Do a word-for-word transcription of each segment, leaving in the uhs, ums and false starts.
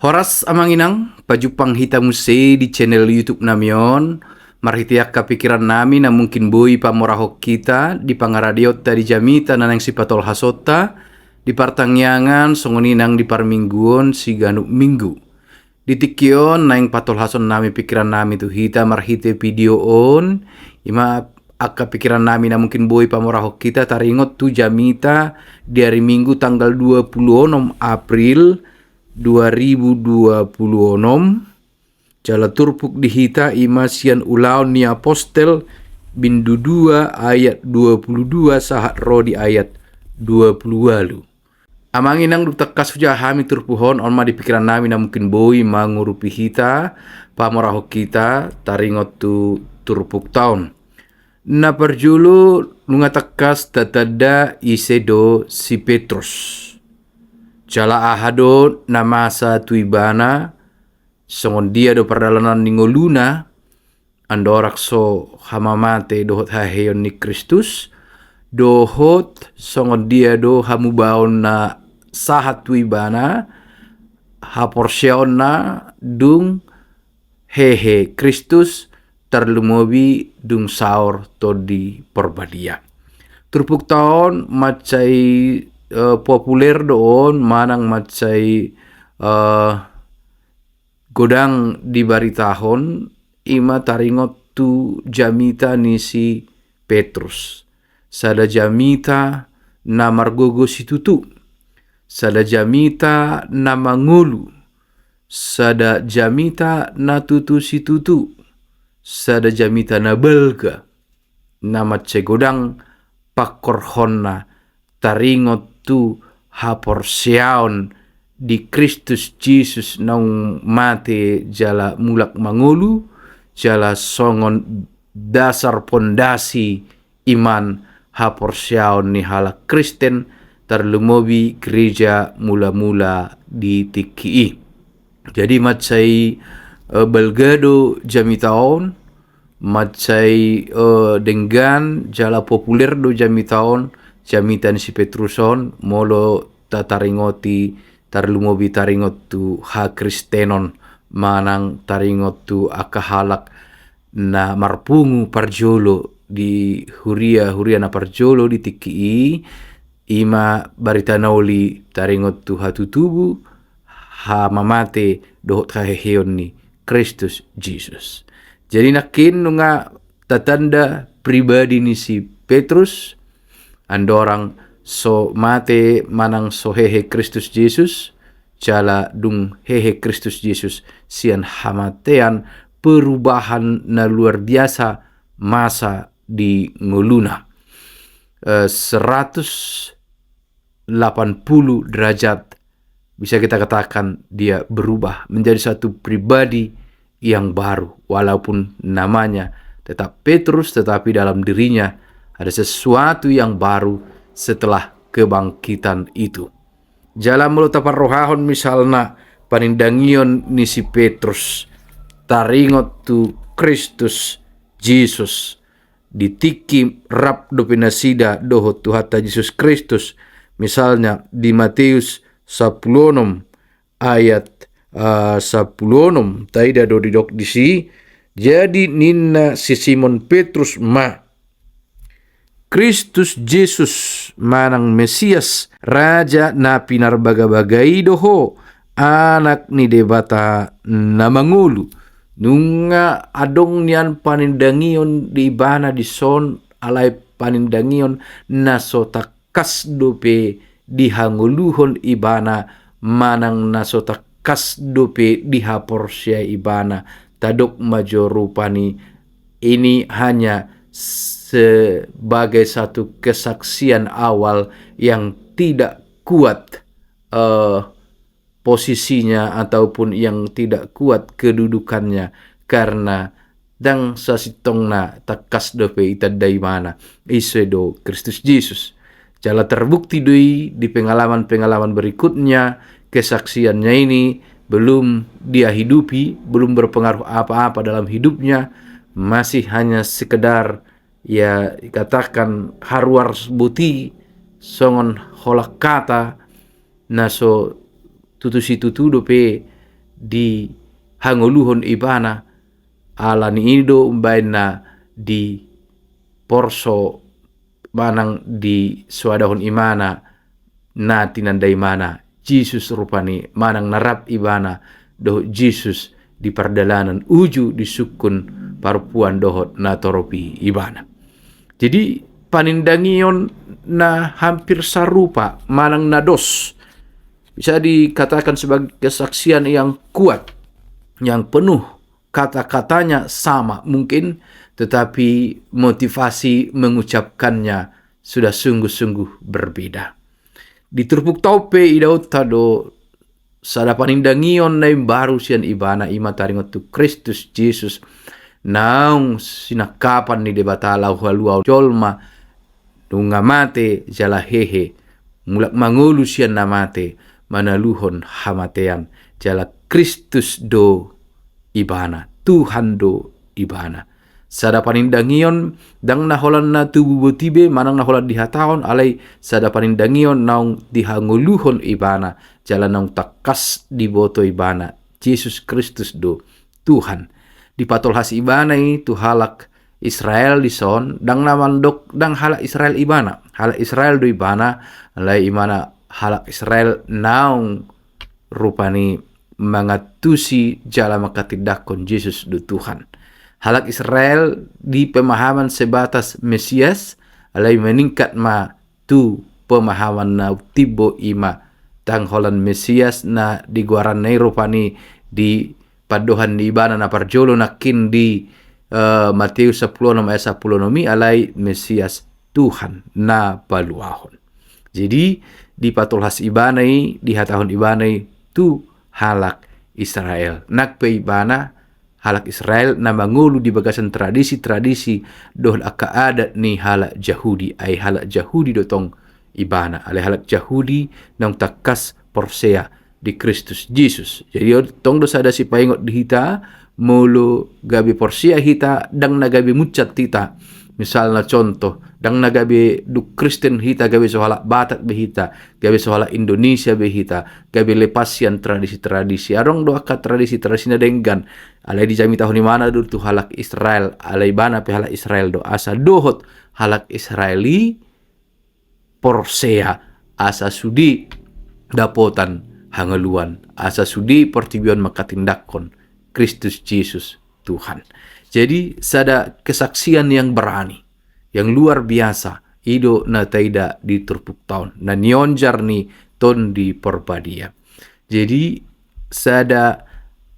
Horas amang inang, pajumpang hita muse di channel YouTube nami on. Marhite angka pikiran nami na mungkin boi pamorahon hita di pangaradeonta di jamita na naeng sipatolhasonta di partangiangan songon i nang di parmingguon siganup minggu. Di tingki on naeng patolhason nami pikiran nami tu hita marhite video on. Ima angka pikiran nami na mungkin boi pamorahon hita taringot tu jamita di ari Minggu tanggal dua puluh onom April dua ribu dua puluh onom. Jala turpuk di hita ima sian Ulaon ni Apostel bindu dua ayat dua puluh dua sahat ro di ayat dua puluh ualu. Amang inang, dung tangkas hujaha hami turpuk on, on ma di pikiran nami na mungkin boi mangurupi hita, pamorahon hita taringot tu turpukta on. Na parjolo, nunga tangkas tatanda ise do si Petrus. Jala aha do na masa tu ibana, songon dia do pardalanan ni ngoluna, andorang so hamamate dohot haheheon ni Kristus, dohot songon dia do hamubaon na sahat tu ibana, haporseaonna dung hehe Kristus, tarlumobi dung saor Tondi Porbadia. Turpukta on mansai, eh, populer do on, manang mansai, eh, godang dibaritahon, ima taringot tu jamita ni si Petrus. Sada jamita na margogo situtu. Sada jamita na mangolu. Sada jamita na tutu situtu. Sada jamita na balga. Na mansai godang pangkorhonna taringot tu haporseaon di Kristus Jesus naung mate jala mulak mangolu, jala songon dasar pondasi iman haporseaon ni halak Kristen, tarlumobi gereja mula-mula di tingki i. Jadi mansai, eh, balga do jamita on, mansai, eh, denggan jala populer do jamita on, jamita ni si Petrus on, molo tataringoti, tarlumobi taringot tu hakristenon, manang taringot tu angka halak na marpungu parjolo di huria-huria na parjolo di tingki i, ima barita na uli taringot tu hatutubu, hamamate dohot haheheon ni Kristus Jesus. Jadi nangkin nunga tatanda pribadi ni si Petrus, andorang so mate manang so hehe Kristus Jesus, jala dung hehe Kristus Jesus sian hamatean, perubahan na luar biasa masa di ngoluna. Eh, seratus delapan puluh derajat, bisa kita katakan dia berubah menjadi satu pribadi yang baru, walaupun namanya tetap Petrus, tetapi dalam dirinya ada sesuatu yang baru setelah kebangkitan itu. Jala molo taparrohahon misalna panindangion ni si Petrus taringot tu Kristus Jesus, di tingki rap dope nasida dohot Tuhanta Jesus Kristus, misalnya di Mateus sampulu onom ayat, eh, sampulu onom, taida do didok disi, jadi ninna si Simon Petrus ma, Kristus Jesus manang Mesias, Raja na pinarbaga-baga i do ho, Anak ni Debata na mangolu. Nunga adong nian panindangion di ibana dison, alai panindangion na so tangkas dope dihangoluhon ibana, manang na so tangkas dope dihaporseai ibana. Tadok ma jo rupani, ini hanya sebagai satu kesaksian awal yang tidak kuat, eh, posisinya ataupun yang tidak kuat kedudukannya, karena ndang sasintongna tangkas dope itanda ibana ise do Kristus Jesus. Jala terbukti do i di pengalaman-pengalaman berikutnya, kesaksiannya ini belum dia hidupi, belum berpengaruh apa-apa dalam hidupnya, masih hanya sekedar, ya, katakan haruar boti songon holan hata, na so tutu situtu dope dihangoluhon ibana, ala ni i do umbaen na diporso manang disoadahon ibana na tinanda ibana Jesus rupani, manang na rap ibana dohot Jesus di pardalanan uju disungkun parompuan dohot na torop i ibana. Jadi panindangion na hampir sarupa manang na dos, bisa dikatakan sebagai kesaksian yang kuat, yang penuh kata-katanya sama mungkin, tetapi motivasi mengucapkannya sudah sungguh-sungguh berbeda. Di turpukta on pe idaonta do sada panindangion na imbaru sian ibana, i ma taringot tu Kristus Jesus naung sinangkapan ni Debata laho haluaon jolma, nunga mate jala hehe, mulak mangolu sian na mate, manaluhon hamatean, jala Kristus do ibana, Tuhan do ibana. Sada panindangion, ndang na holan na tubu boti be manang na holan dihatahon, alai sada panindangion naung dihangoluhon ibana, jala naung tangkas diboto ibana, Jesus Kristus do Tuhan. Dipatolhas ibana i tu halak Israel dison, ndang na mandok ndang halak Israel ibana. Halak Israel do ibana, alai ibana halak Israel naung rupani mangantusi jala manghatindanghon Jesus do Tuhan. Halak Israel di pemahaman sebatas Mesias, alai meningkat ma tu pemahaman na timbo, i ma ndang holan Mesias na digoaranna i rupani di pandohan ni ibana na parjolo nangkin di, eh, Matius sampulu onom ayat sampulu onom i, alai Mesias Tuhan na paluahon. Jadi dipatolhas ibana i, dihatahon ibana i tu halak Israel. Nang pe ibana halak Israel na mangolu di bagasan tradisi-tradisi dohot angka adat ni halak Jahudi, ai halak Jahudi do tong ibana, alai halak Jahudi naung tangkas porsea di Kristus Jesus. Jadi on tong do sada sipaingot di hita, molo gabe porsea hita, ndang na gabe munsat hita. Misalna contoh, ndang na gabe dung Kristen hita, gabe so halak Batak be hita, gabe so halak Indonesia be hita, gabe lepas sian tradisi-tradisi. Adong do angka tradisi-tradisi na denggan. Alai dijamitahon ibana do tu halak Israel, alai ibana pe halak Israel do, asa dohot halak Israel i porsea, asa sude dapotan hangoluan, asa sude portibi on manghatindanghon Kristus Jesus Tuhan. Jadi sada kesaksian yang berani, yang luar biasa, i do na taida di turpukta on, na nionjar ni Tondi Porbadia. Jadi sada,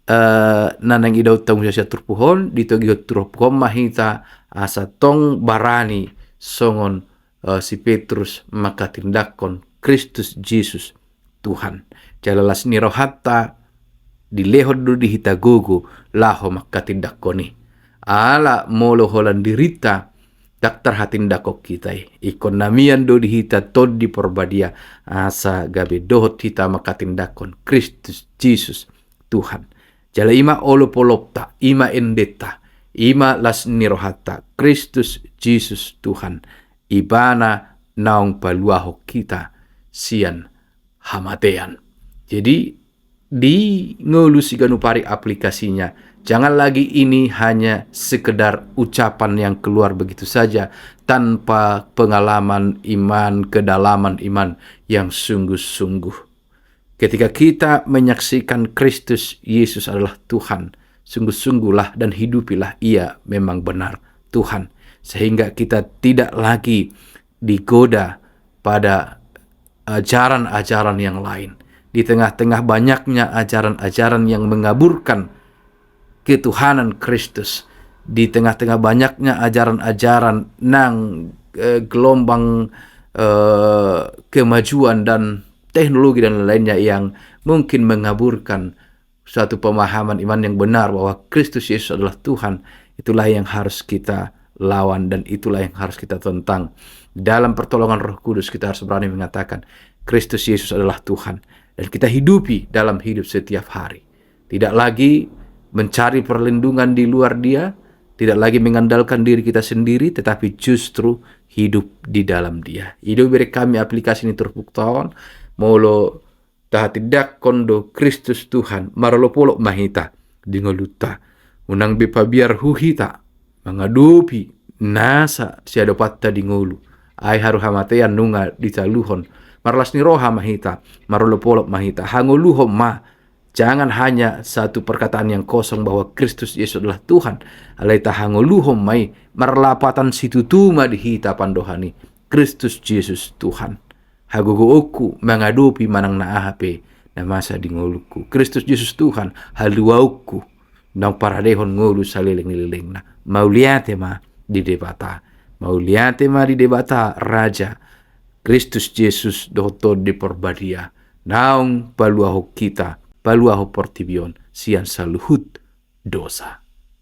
eh, na naeng idaonta muse sian turpuk on, ditogihon turpuk on ma hita asa tong barani songon, eh, si Petrus manghatindanghon Kristus Jesus Tuhan. Jala las ni rohanta dilehon do di hita gogo laho manghatindanghon i. Ala molo holan dirinta ndang tarhatindanghon hita i. Ingkon na mian do di hita Tondi Porbadia asa gabe dohot hita manghatindanghon Kristus Jesus Tuhan. Jala i ma olop-olopta, i ma endenta, i ma las ni rohanta, Kristus Jesus Tuhan. Ibana naung paluahon hita sian hamatean. Jadi di ngolu siganup ari aplikasinya. Jangan lagi ini hanya sekedar ucapan yang keluar begitu saja tanpa pengalaman iman, kedalaman iman yang sungguh-sungguh. Ketika kita menyaksikan Kristus Yesus adalah Tuhan, sungguh-sungguhlah dan hidupilah Ia memang benar Tuhan, sehingga kita tidak lagi digoda pada ajaran-ajaran yang lain. Di tengah-tengah banyaknya ajaran-ajaran yang mengaburkan ketuhanan Kristus, di tengah-tengah banyaknya ajaran-ajaran nang, eh, gelombang, eh, kemajuan dan teknologi dan lain-lainnya yang mungkin mengaburkan suatu pemahaman iman yang benar bahwa Kristus Yesus adalah Tuhan, itulah yang harus kita lawan dan itulah yang harus kita tentang. Dalam pertolongan Roh Kudus kita harus berani mengatakan Kristus Yesus adalah Tuhan dan kita hidupi dalam hidup setiap hari. Tidak lagi mencari perlindungan di luar Dia, tidak lagi mengandalkan diri kita sendiri, tetapi justru hidup di dalam Dia. I do bere hami aplikasi ni turpukta on, molo tahatindangkon do Kristus Tuhan, marolopolop ma hita di ngolunta. Unang be pabiar hu hita mangadopi nasa siadopanta di ngolu. Ai haru hamatean nunga ditaluhon. Marlas ni roha ma hita, marolopolop ma hita, hangoluhon ma. Jangan hanya satu perkataan yang kosong bahwa Kristus Yesus adalah Tuhan. Alai tahangoluhon ma i, marlapatan situtu ma di hita pandohan i. Kristus Jesus Tuhan. Hagogoonku mangadopi manang na aha pe na masa di ngolungku. Kristus Jesus Tuhan, haluaonku. Naung paradehon ngolu saleleng ni lelengna. Mauliate ma di Debata. Mauliate ma di Debata Raja. Kristus Jesus dohot Tondi Porbadia. Naung paluahon hita, paluahon portibi on sian saluhut dosa.